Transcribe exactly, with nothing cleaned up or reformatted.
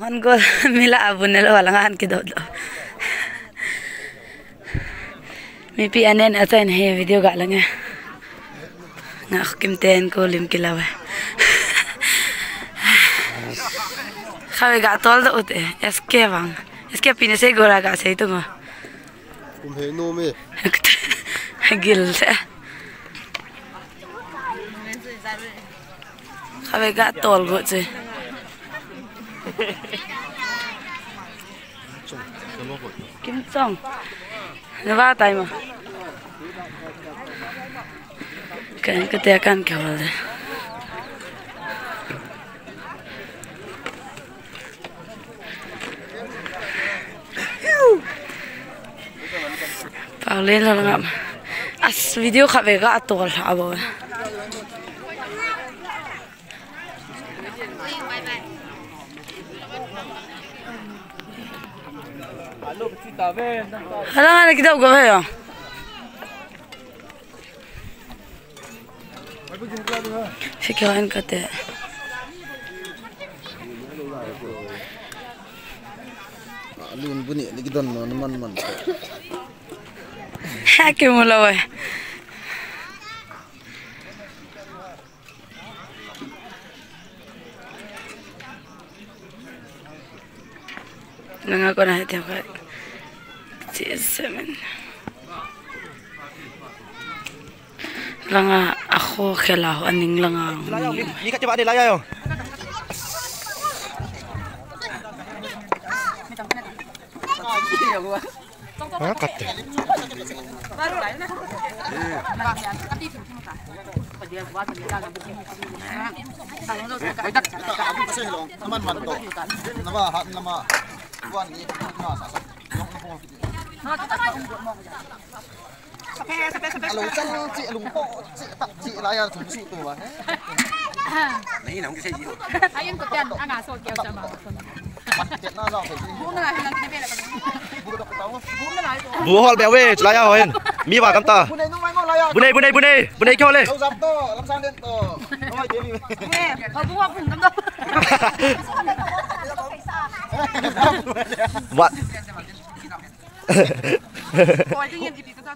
An gol mila abun lo langa an kidot lo. Mipi anen achain he video ga langa. Nga kim ten ko lim kilawa. Khawe ga tol do ute. S K bang. S K pine se gora ga se tungo. Kum he no me. Gil se. Khawe ga tol go che. Kim chong. Nava tai ma. Kan ka te kan ke hol. Pau le la ngam. As video khawe ga tol ha bo. Hala na kidau ga ya. Sike han kate. Alun buni lagi don no man man. Ha ke mula wai. Langa kona hete kha. Chi seven. Langa akho khela ho aning langa. Ni ka chiba ni la ya yo. Ha, kate. Naman man to. Nama hat nama. Buan ni. Nama sa sa. Alo chang chi, alung po chi, tak chi la ya thum su tu ba. Ayin ko ten anga so keu chama. Mat te na la ko. Bu na la hin ang kine bela. Bu do ko ta. Bu na la. Bu hol be we, la ya ho hin. Mi ba kam ta. Bu nei nu mai mo la ya. Bu nei, bu nei, bu nei. Bu nei kyo le. Lo zap to, lam sang den to. Oi, ke ni. Ne, bu wa bu kam to. What? Oi, ke ni di ka ta.